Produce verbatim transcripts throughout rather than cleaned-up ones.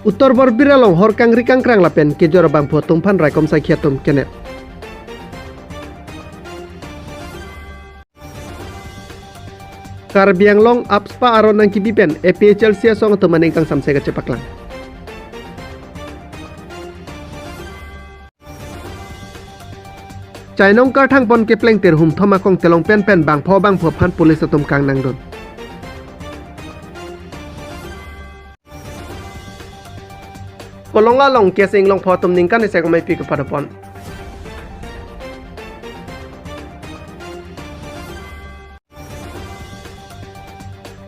Uttar Borbil along hor kangri kangkrang lapen kejor abangphu atum aphan raikom saikhi atum kenep. Karbi Anglong AFSPA aron nangkebi pen A P H L C asong atum aning kangsamse kachepaklang. Chainong karthang pon kepleng tirhum thom akong telong pen pen bangpho bangpho aphan police atum kangnangdun. Kolong along K S Inglongpho atum ningkan isi akamaipi kepadopon.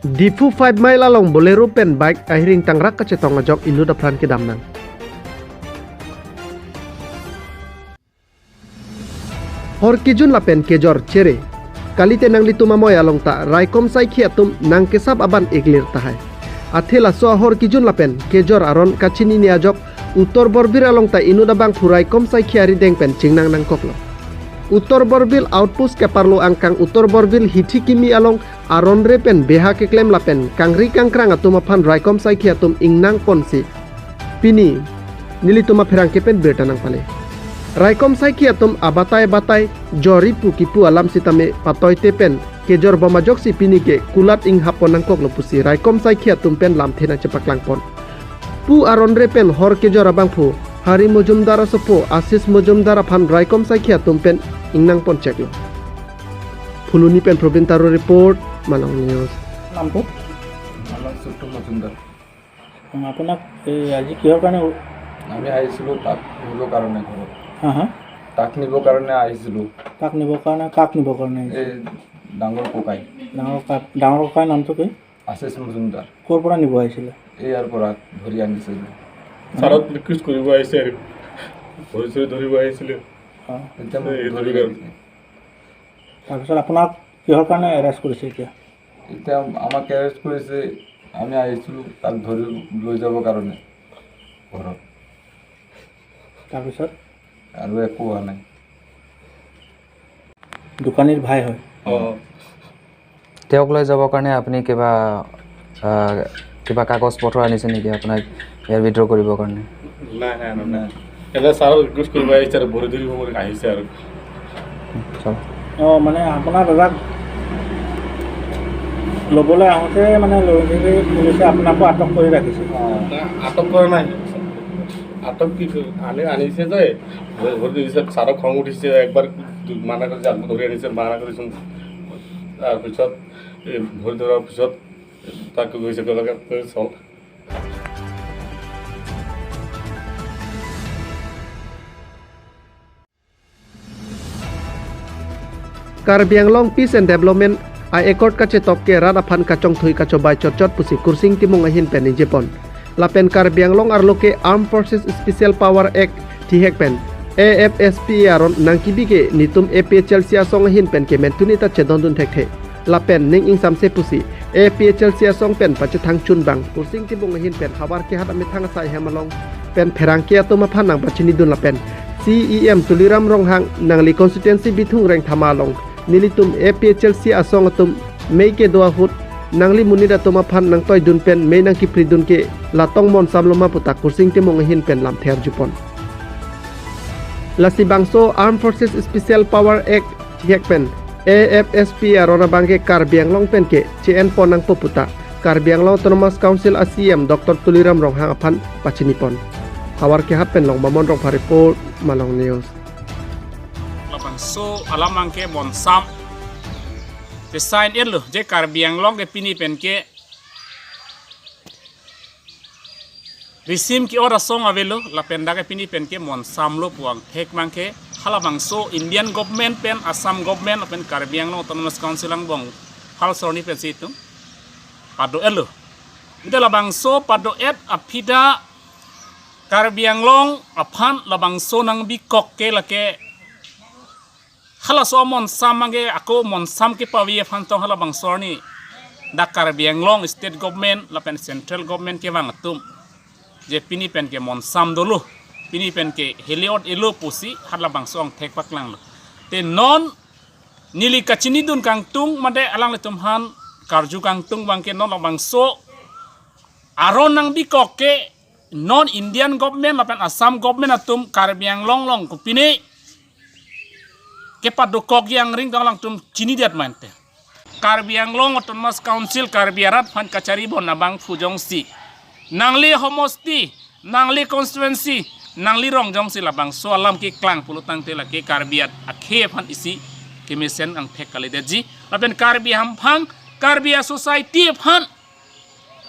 Diphu five Mile along Bolero pen bike ahiring tangrak kachetong ajok inut apran kedamnang. Hor kejun lapen kejor chere. Kalite nanglitum amoi along ta raikom saikhi atum nangkesap aban iklir tahai. Athe laso ahor kejun lapen kejor aron kachinine ajok Uttar Borbil along ta inut abangphu raikom saikhi arideng pen chingnang nangkoklo. Uttar Borbil outpost keparlo angkang Uttar Borbil hithi kimi along aron re pen beha keklem lapen kangri kangkrang atum aphan raikom saikhi atum ingnang ponsi pini nelitum apherangke pen birta nangpale. Raikom saikhi atum abatai batai jori pu kipu alam sitame patoite pen kejor bom ajoksi pini ke kulat inghap pon nangkoklo pusi raikom saikhi atum pen lamthe nangchepaklang pon. Pu aron re pen hor kejor abangphu Hari Mojumdar asopo Asis Mojumdar aphan raikom saikhi atum pen ingnang pon cheklo. Phuloni pen Probin Taro report, Malong News. নামটো? আমাৰ চুট্টু মজুমদাৰ। অ, আপোনাক এই আজি কিহৰ কাৰণে উ- আমি আহিছিলোঁ তাক নিবৰ কাৰণে ঘৰত। হা, হা? তাক নিবৰ কাৰণে আহিছিলোঁ। তাক নিবৰ কাৰণে, কাক নিবৰ কাৰণে আহিছে? এই ডাঙৰ ককাই। ডাঙৰ ককা, ডাঙৰ ককাৰ নামটো কি? আশিস মজুমদাৰ। ক'ৰ পৰা নিব আহিছিলে? ইয়াৰ পৰা ধৰি আনিছিলোঁ। ছাৰক ৰিকুৱেষ্ট কৰিব আহিছে আৰু। ভৰি চৰি ধৰিব আহিছিলে। অ। এতিয়া মোক এই ধৰি ধৰি আহিছে। তাৰপিছত আপোনাক কিহৰ কাৰণে এৰেষ্ট কৰিছে এতিয়া? এতিয়া আমাক এৰেষ্ট কৰিছে, আমি আহিছিলোঁ তাক ধৰি লৈ যাবৰ কাৰণে ঘৰত। তাৰপিছত? আৰু একো হোৱা নাই। দোকানীৰ ভাই হয়। অ। তেওঁক লৈ যাবৰ কাৰণে আপুনি কিবা, আহ, কিবা কাগজ পত্ৰ আনিছে নেকি আপোনাক ইয়াৰ উইথড্ৰ কৰিবৰ কাৰণে? নাই, নাই, নাই, নাই। এটা ছাৰক ৰিকুৱেষ্ট কৰিব আহিছে আৰু ভৰি ধৰিব বুলি আহিছে আৰু। চাওক। অ, মানে আপোনাৰ দাদাক ল'বলৈ আহোঁতে মানে লৈ মেলি পুলিচে আপোনাকো আটক কৰি ৰাখিছে? অ। নাই, আটক কৰা নাই। আটক কি কৰি-, আনি, আনিছে যে, ভৰি, ভৰি ধৰিছে, ছাৰক খং উঠিছে, একবাৰ মানা কৰিছে, আকৌ ধৰি আনিছে, মানা কৰিছে। তাৰপিছত এই ভৰি ধৰাৰ পিছত তাক কৈছে, ক'লে, "চল।" Karbi Anglong Peace and Development a-accord kachetok ke rat aphan kachongthui kachobai chotchot pusi Kursing Timung ahin pen ningjepon. Lapen Karbi Anglong arlo ke Armed Forces Special Power Act thihek pen A F S P A aron nangkebi ke netum A P H L C asong ahin pen ke mentuni ta chedondun thekthe. Lapen ning ingsamse pusi A P H L C asong pen pachethang chunbang Kursing Timung ahin pen havar kehat amethang asai hem along pen pherangke atum aphan nangpachinidun lapen C E M Tuliram Ronghang nangli constituency Bithung Rengthama along nelitum A P H L C asong atum mei kedo ahut nangli monit atum aphan nangtoidun pen mei nangkipridun ke latong monsam loma puta Kursing Timung ahin pen lamthe arjupon. Lasi bangso Armed Forces Special Power Act thihek pen A F S P A aron abang ke Karbi Anglong pen ke che-enpon nangpo puta Karbi Anglong Autonomous Council a C E M Doctor Tuliram Ronghang aphan pachinipon. Havar kehat pen Longbamon Rongphar report, Malong News. Labangso alam abang ke monsam. Te sign irlo je Karbi Anglong ke pini pen ke risim ke-ot asong avelo, lapen dak ke pini pen ke monsamlo pu angthek abang ke, halabangso Indian government pen, Assam government lapen Karbi Anglong Autonomous Council angbong phal sorni pensi itum pado-etlo. Ante labangso pado-et aphi ta Karbi Anglong aphan labangso nangbikok ke lake halaso amonsam abang ke ako monsam kepave aphan tong halabangso arni dak Karbi Anglong State Government lapen Central Government kevang atum je pini pen ke monsam dolo, pini pen ke heli-ot-etlo pusi halabangso angthek paklanglo. Te non neli kachinidun kangtung mate alanglitum aphan karju kangtung abang ke non labangso aron nangbikok ke Non Indian government lapen Assam government atum Karbi Anglong along kopine kepadokok yang ring tong alangtum chinidet mante. Karbi Anglong Autonomous Council Karbi arat aphan kacharibom abangphu jongsi nangli homosti, nangli constituency, nangli rong jongsi labangso alam keklang pulo tangte lake Karbi at akhei aphan isi kemesen angthek kalidetji. Lapen Karbi hamphang, Karbi a-society aphan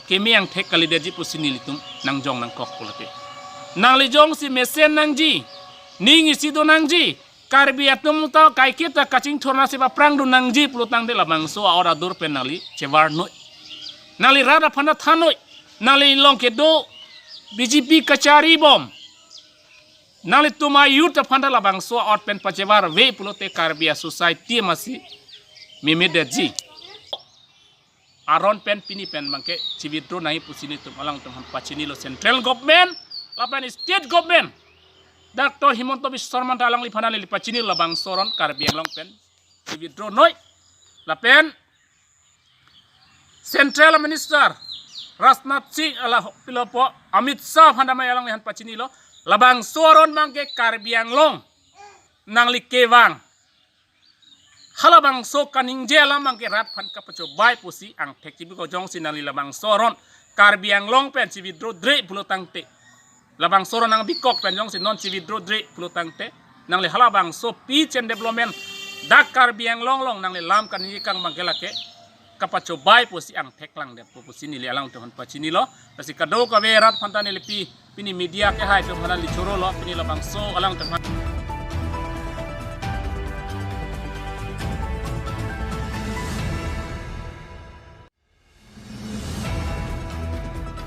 keme angthek kalidetji pusi nelitum nangjong nangkok pulote. Nangli jongsi mesen nangji, ning isi do nangji, Karbi atum ta kaiketa kachingthur nasi aphrang do nangji pulo tangte labangso a-order adur pen nangli chevar noi. Nangli rat aphan than noi. Nangli along kedo B J P kacharibom. Nanglitum a-youth aphan ta labangso a-ot pen pachevar ave pulote Karbi a-society masi memedetji. Aron pen pini pen abangke chi-withdraw nangji pusi nelitum alangtum aphan pachinilo central government lapen state government. Doctor Himanta Biswa Sarma ta alangliphan neli pachinilo labangso aron Karbi Anglong pen chi-withdraw noi. Lapen Central Minister Rajnath Singh hala ho- pilopo Amit Shah aphan damai alangliphan pachinilo labangso aron abangke Karbi Anglong nangli kevang. Halabangso kaningje alam abangke rat aphan kapachobai pusi angthek chibi ko jongsi nangli labangso aron Karbi Anglong pen chi-withdraw dre pulo tangte. Labangso aron nangbikok pen jongsi non chi-withdraw dre pulo tangte. Nangli halabangso peace and development dak Karbi Anglong along nangli lam kaningje kang abangke lake kapachobai pusi angthek langdet pu pusi neli alangtum aphan pachinilo. Lasi kadokave rat aphan ta neli pi pini media kehai atum aphan neli chorolo, pini labangso alangtum aphan.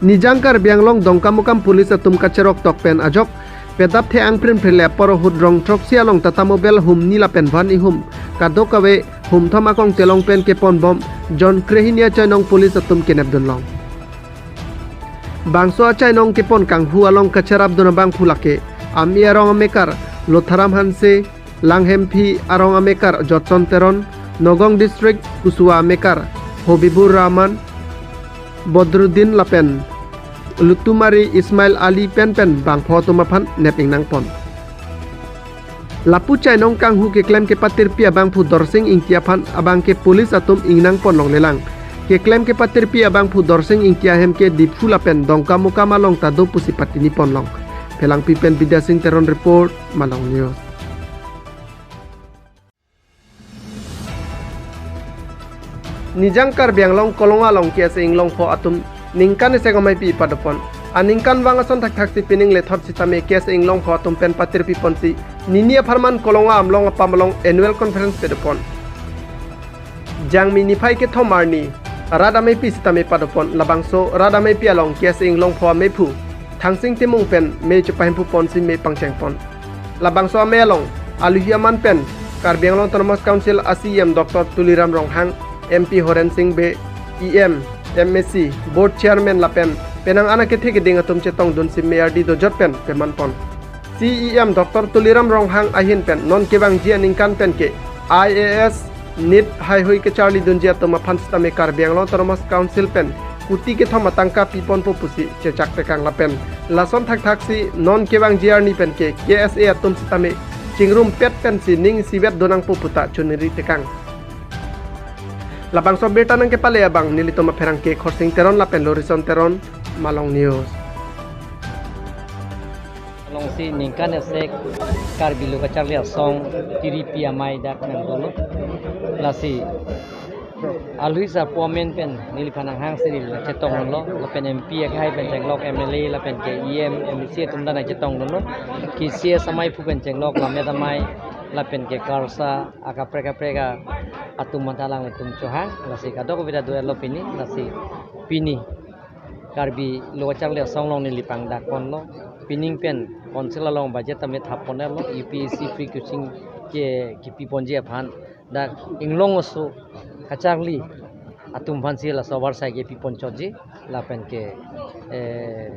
Nijang Karbi Anglong Dongkamukam police atum kacherok tok pen ajok pedap the angprin phele apor ahut rong throksi along Tata Mobile humni lapen van ihum kadokave humthom akongte along pen keponbom jon krehini achainong police atum kenepdunlong. Bangso achainong kepon kanghu along kacherapdun abangphu lake Ami arong amekar Lotharam Hanse, Langhemphi arong amekar Jotson Teron, Nagaon District Kusua amekar Hobibur Rahman, Bodruddin lapen Lutumari Ismail Ali pen pen bangpho atum aphan nep ingnangpon. Lapu chainong kanghu keklem kepatirpi abangphu Dorsing Ingti aphan abangke police atum ingnangpon longlelang. Keklem kepatirpi abangphu Dorsing Ingti ahem ke Diphu lapen Dongkamukam along ta do pusi patiniponlong. Phelangpi pen Bidya Sing Teron report, Malong News. Nijang Karbi Anglong Kolonga along K S A inglongpho atum ningkan isi amei pi padopon. Aningkan vang ason thakthak si pining lethot sitame K S A inglongpho atum pen patirpiponsi nini apharman Kolonga Amlong apam along annual conference pedopon. Jangmi niphai kethom arni rat amei pi sitame padopon, labangso rat amei pi along K S A inglongpho ameiphu Thangsing Timung pen mei chepahemphuponsi mei pangchengpon. Labangso amei along aluhi aman pen Karbi Anglong Autonomous Council a C E M Doctor Tuliram Ronghang, M P Horen Sing Bey, E M, M A C, Board Chairman lapen penang an akethe keding atum chetongdunsi mei ardi dojot pen pemanpon. C E M Doctor Tuliram Ronghang ahin pen non kevangji aningkan pen ke I A S, NEET haihui kecharlidunji atum aphan sitame Karbi Anglong Autonomous Council pen kuti kethom atangka piponpo pusi chechak tekang lapen lason thakthak si non kevangji arni pen ke K S A atum sitame chingrumpet pensi ning isivet donangpo puta choniri tekang. Labangso abirta nangkepale abang nelitum apherangke Khorsing Teron lapen Lorison Teron, Malong News. Alongsi ningkan isi Karbi Lo Kacharli Asong tiripi amei dak nangdolo. Lasi aluhi sarpo amen pen neliphan nanghangsi neli chetonglo, lapen M P akhai pen chenglok, M L A lapen ke E M, M A C atum ta nangchetonglo. K C S ameiphu pen chenglok, lammet amei lapen ke KARSA akaprek kaprek atum mantha alanglitum chohang, lasi kadokave ta do-etlo pini, lasi pini Karbi Lo Kacharli Asong along neli pangdakponlo. Pining pen council along budget tame thapponlo, U P S C free coaching ke kipiponji aphan. Dak inglong aso kacharli atum aphansi laso avarsai ke piponchotji lapen ke, eh,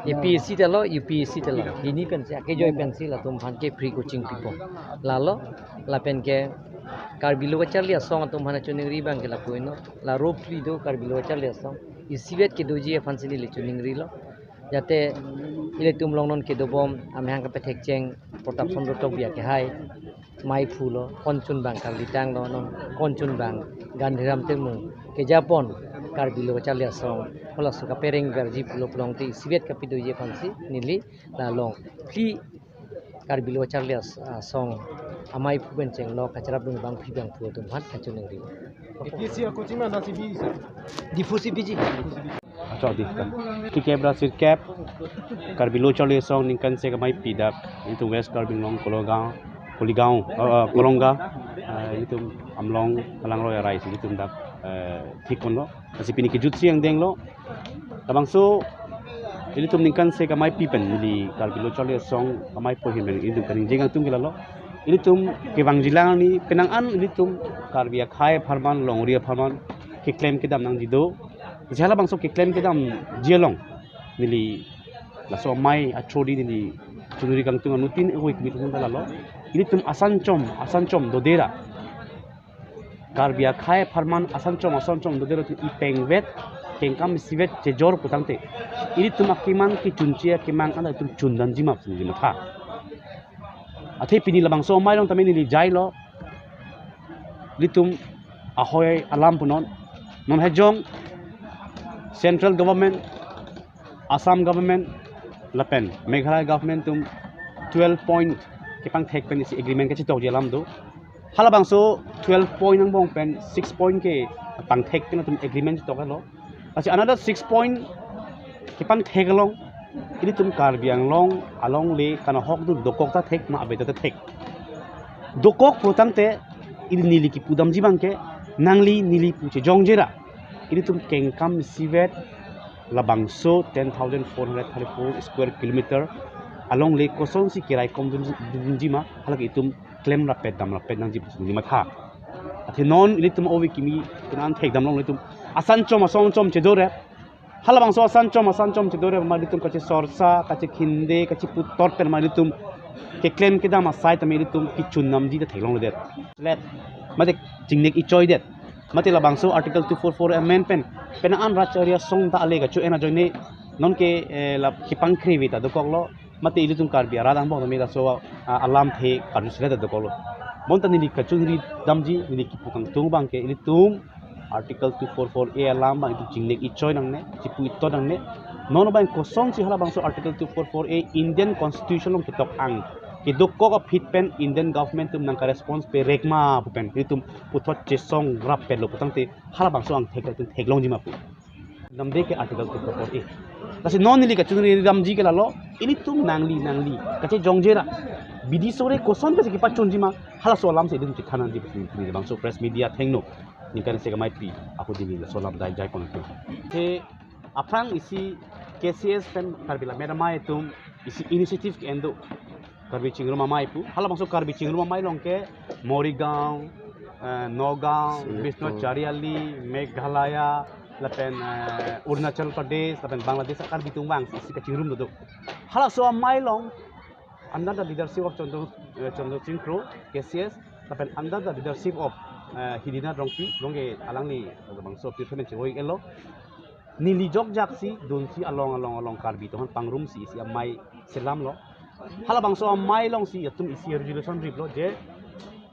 A P S C telo, U P S C telo, hini pensi akejoi pensi latum aphan ke free coaching pipo. Lalo lapen ke Karbi Lo Kacharli Asong atum aphan kachiningri abang ke lapu-ino, la ro phli do Karbi Lo Kacharli Asong. Isivet kedoji aphansi neli chiningrilo. Jate ilitum along non kedobom amahang kepethekcheng Protap Chandra Tokbi akehai maiphulo, konchun abang karlitanglo, non konchun abang Gandhiram Timung kejapon Karbi Lo Kacharli Asong halaso kapereng verji pulo pulote isivet kapedoji aphansi neli la along phli Karbi Lo Kacharli As-, Asong amaiphu pen chenglo kacharap dun abang phli abangphu atum aphan kachiningri. A P S C a coaching man da C B E sir. Diphu C B G. Acha, di ka. Tikep ra sirkep Karbi Lo Kacharli Asong ningkan isi kamaipi dak ilitum West Karbi Anglong Kolongaon, Koligaon, eh, Kolonga, eh, ilitum Amlong Palangroi arai si ilitum dak, eh, thik ponlo. Lasi pini kejutsi angdenglo. Labangso ilitum ningkan isi kamaipi pen neli Karbi Lo Kacharli Asong kamaipo ahin pen ilitum kaningje kangtung ke lalo. Ilitum kevangjilang ni penang an ilitum Karbi akhei apharman, longri apharman keklem kedam nangji do. Jala labangso keklem kedamji along neli laso amei achodi neli chiningri kangtung anuttin ewoi kimi tum ta lalo. Ilitum asanchom, asanchom dodera. Karbi akhei apharman asanchom asanchom dodera atum ipengvet kengkam isivet chejor putangte ilitum akemang kechunche akemang an itum chundamji ma pusi neli matha. Athe pini labangso amei along tame neli jailo. Ilitum ahoi alam punon. Non hejong central government, Assam government lapen Meghalaya government atum twelve point kepangthek pen isi agreement kachetokji alam do. Halabangso twelve point angbong pen six point kepangthek pen atum agreement chetoklo. Lasi another six point kepangthek along ilitum Karbi Anglong alongle kanahok do, dokok ta thek ma ave ta thek. Dokok putangte ili neli kipudamji abang ke nangli neli pu chejongje ra ilitum kengkam isivet labangso ten thousand four hundred thirty-four square kilometer alongle kosonsi keraikom dun, dunji ma, halake itum klem rapet dam rapet nangji pusi neli matha. Athe non ilitum ove kimi penang an thekdam long ilitum asanchom asanchom chedorep. Halabangso asanchom asanchom chedorep ma ilitum kachesorsa, kachekhinde, kacheputot pen ma ilitum keklem kedam asai tame ilitum kechundamji ta theklongledet. Let mate chingnek ichoidet. Mate labangso Article two four four amend pen penang an Raj Area Song ta ale kacho-en ajoine nonke, eh, la kepangkri vi ta dokoklo. Mate ilitum Karbi arat angbong tame laso, ah, alamthe karjuselet ta dokoklo. Bonta neli kachiningri damji, neli kipu kangtung abang ke ilitum Article two four four A alam abang itum chingnek ichoi nangne, chipu itot nangne. Non abang kosonsi halabangso Article two four four A Indian Constitution along ketok ang kedokok aphi pen Indian government atum nangkaresponse perek ma pu pen ilitum puthot chesong rapetlo putangte halabangso angthek itum theklongji ma pu. Namde ke Article two four four A. Lasi non neli kachiningri damji ke lalo, ilitum nangli nangli kachejongje ra bidi sore koson kachekipachunji ma, halaso alamsi ilitum chethan nangji pusi neli labangso press meet athengno ningkan isi kamaipi ahut neli laso alam dai jai pon. Te aphrang isi K C S pen Karbi Lammet Amei atum isi initiative ke-en do. Karbi Chingrum Amei pu. Halabangso Karbi Chingrum Amei along ke Morigaon, eh, Nagaon, Sonitpur. Biswanath Chariali, Meghalaya, lapen, eh, Arunachal Pradesh, lapen Bangladesh a-Karbi atum vangsi isi kachingrum do do. Halaso amei along under the leadership of Chandra, eh, Chandra Sing Kro, K C S, lapen under the leadership of, eh, Hidinath Rongpi, along ke alangli labangso apirthe pen chevoi elo. Neli jokjaksi dunsi along along along Karbi atum aphan pangrumsi isi amei selamlo. Halabangso amei alongsi itum isi resolution riplo je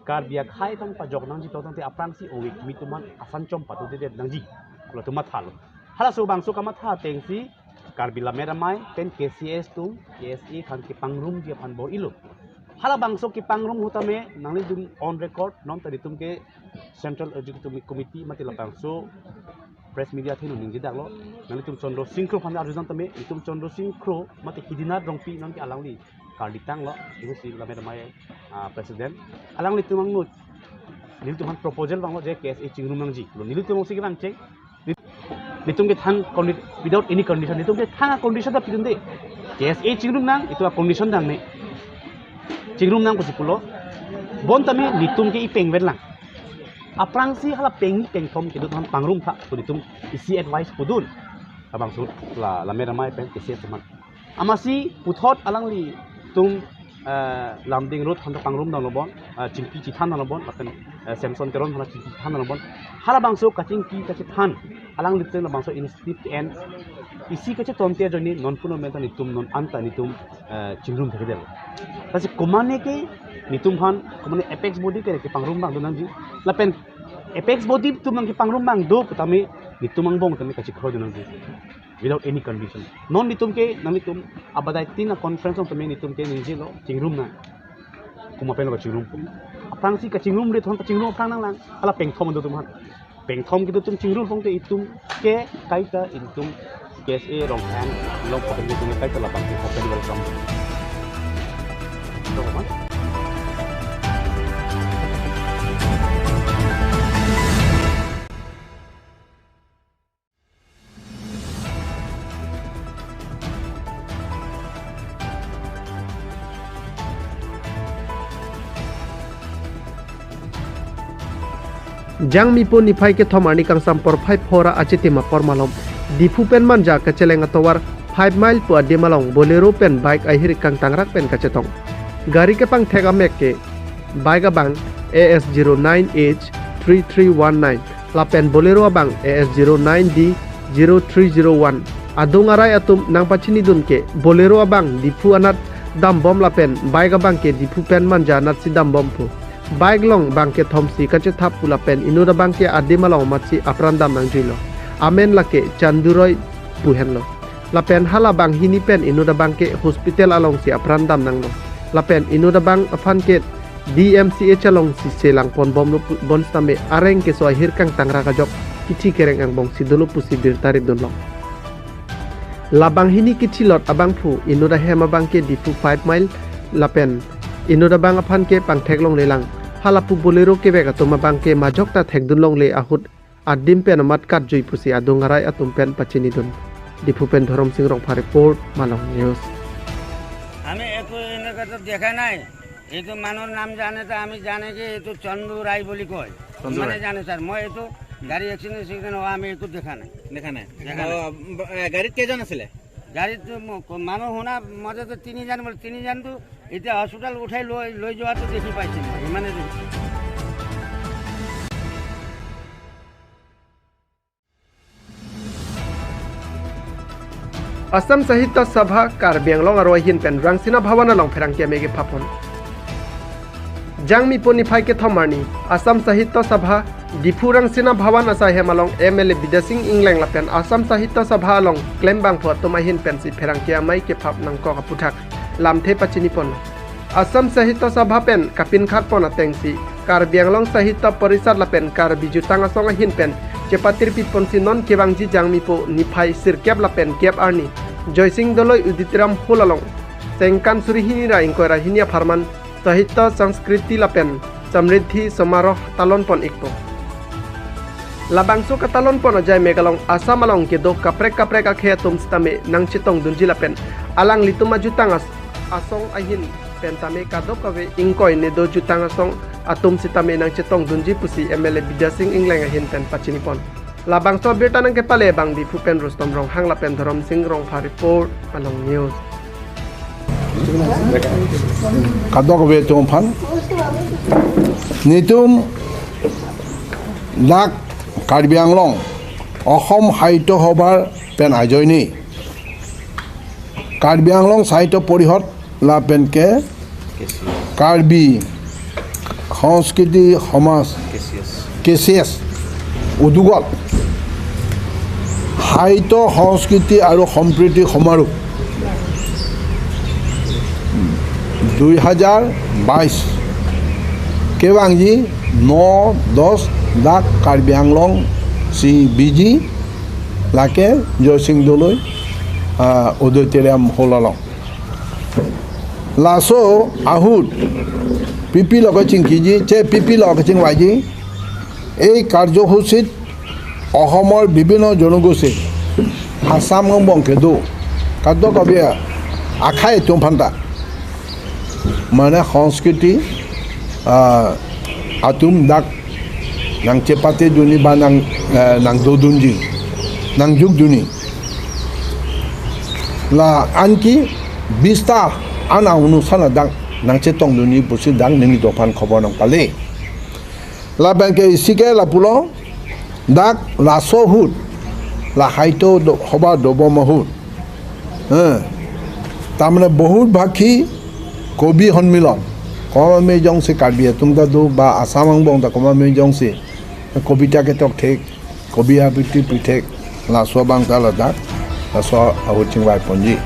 Karbi akhei aphan pajok nangji putangte aphrangsi ove kimi atum aphan asanchom patudedet nangji. Kula atum mathalo. Halaso bangso kamatha atengsi Karbi Lammet Amei pen K C S atum K S A aphan kepangrumji aphan bor-ilo. Halabangso kepangrum ahut tame nanglitum on record non ta itum ke Central Executive Committee mate labangso press meet athengno ningjedaklo. Nanglitum Chandra Sing Kro aphan arjudam tame, itum Chandra Sing Kro mate Hidinath Rongpi nonke alangli karlitanglo, itum si Lammet Amei, ah, president. Alanglitum angno nelitum aphan proposal vanglo je K S A chingrum nangji. Lo nelitum si kevang cheng. Nelitum ke thang condi-, without any condition. Nelitum ke thang condition ta pidunde. K S A chingrum nang, itum a-condition nangne. Chingrum nang pusi pulo. Bonta me nelitum ke ipengvet lang. Aphrangsi hala peng pengthom kedo aphan pangrum tha pu nelitum isi advice pudun. Labangso la Lammet Amei pen K C S atum aphan. Amatsi puthot alanglitum eh, Lumding Road aphan ta pangrum dam lo bon, eh, chingki chethan dam lo bon, lapen, eh, Samson Teron aphan ta chingki chethan dam lo bon. Halabangso kachingki kachethan alanglitum labangso initiative ke-en isi kachetong te ajoine non puno menta netum non anta netum, eh, chingrum thekdel. Lasi komane ke netum aphan, komane apex body ke, kepangrum abang do nangji. Lapen apex body atum nangkepangrum abang do putame netum angbong tame kachikroi do nangji without any condition. Non netum ke, nanglitum abadai tin a-conference along tame netum ke ningjelo, chingrum nang. Komat pen lo kachingrum? Aphrangsi kachingrum ri thon kachingrum aphrang nanglang. Hala pengthom do atum aphan. Pengthom kedo atum chingrum pon te itum ke kaita itum K S A Ronghang along pakai itum kaita labang ke open welcome. Jangmipo niphai kethom arni kangsam porphai phora achitim apor malom Diphu pen Manja kacheleng atovar five mile pu adim along Bolero pen bike ahir kangtangrak pen kachetong. Gari kepangthek amek ke bike abang A S zero nine H three three one nine lapen Bolero abang A S zero nine D zero three zero one. Adung arai atum nangpachinidun ke Bolero abang Diphu anat dambom lapen bike abang ke Diphu pen Manja anatsi dambom pu. Bike along bang kethomsi kachethap pu lapen inut abang ke adim along amatsi apran dam nangjuilo. Amen lake Chandu Roy pu henlo. Lapen hala banghini pen inut abang ke hospital alongsi apran dam nanglo. Lapen inut abang aphan ke D M C H alongsi selang ponbomlo pu-, bonsitame areng keso ahir kangtangrak ajok kithi kereng angbongsi dolo pusi birta ridunlo. La banghini kithilot abangphu inut ahem abang ke Diphu five mile lapen inut abang aphan ke pangthek longlelang. Halapu Bolero kevek atum abang ke majok ta thekdun longle ahut adim pen amat katjui pusi adung arai atum pen pachinidun. Diphu pen Dhorom Sing Rongphar report, Malong News. আমি একো এনেকে তো দেখা নাই। এইটো মানুহৰ নাম জানে তো আমি জানে কি এইটো চন্দু ৰায় বুলি কয়। চন্দু ইমানে ৰায়। জানে ছাৰ, মই এইটো গাড়ী এক্সিডেণ্ট চেক্সিডেণ্ট হোৱা আমি একো দেখা নাই। দেখা নাই? দেখা নাই। অ, ব-, এ, গাড়ীত কেইজন আছিলে? গাড়ীত তো ম-, ক-, মানুহ শুনা মতে তো তিনিজন বোলে, তিনিজনতো এতিয়া হস্পিটেল উঠাই লৈ, লৈ যোৱাটো দেখি পাইছোঁ মই, ইমানে দেখিছোঁ। Assam Sahitya Sabha Karbi Anglong aro ahin pen Rangsina Bhawan along pherangke amei kephapon. Jangmipo niphai kethom arni Assam Sahitya Sabha Diphu Rangsina Bhawan asai hem along M L A Bidya Sing Engleng lapen Assam Sahitya Sabha along klembangphu atum ahin pensi pherangke amei kephap nangkok aputhak lamthe pachinipon. Assam Sahitya Sabha pen kapinkhatpon atengsi Karbi Anglong Sahitya Parishad lapen Karbi Jutang Asong ahin pen chepatirpiponsi non kevangji Jangmipo niphai sirkep lapen kep arni Joysing Doloi Auditorium Hall along sengkan suri hini ra ingkoi ra hini apharman Sahitya Sanskriti lapen Samriddhi Samaroh talonpon ikpo. Labangso katalonpon ajai mek along Assam along kedo kaprek kaprek akhei atum sitame nangchetongdunji lapen alanglitum ajutang as-, asong ahin pen tame kadokave ingkoi nedo jutang asong atum sitame nangchetongdunji pusi M L A Bidya Sing Engleng ahin pen pachinipon. Labangso abirta nangkepale abang Diphu pen Rustom Ronghang lapen Dhorom Sing Rongphar report, Malong News. Kadokave atum aphan. Netum dak Karbi Anglong Ahom Sahitya Sabha pen ajoine Karbi Anglong Sahitya Parishad lapen ke Karbi Sanskriti Samaj, K C S, udugot Sahitya Sanskriti aru Sampriti Samaroh dui hajar bais kevangji no dos dak Karbi Anglong C B G lake Joysing Doloi, ah, Auditorium Hall along. Laso ahut P P lo kachingkiji, che P P lo kachingvaiji, এই কাৰ্যসূচীত অসমৰ বিভিন্ন জনগোষ্ঠী, Assam angbong kedo, kadokave akhei atum aphanta, mane Sanskriti, ah, atum dak nangchepatedunji ba nang, eh, nangdodunji, nangjukdunji. La anke bista an a-onusthan adang nangchetongdunji pusi dak neli dophan khobor nangpale. Lapen ke isi ke lapulo, dak laso ahut, lahai to do, hoba dobom ahut. Eh, tamane bahut bhakhi kobi honmilon. Komat me jongsi Karbi atum ta do ba Assam angbong ta komat me jongsi kobita ketok thek, kobi aputi pu thek, laso abang ta ladak, laso ahut chingvai ponji.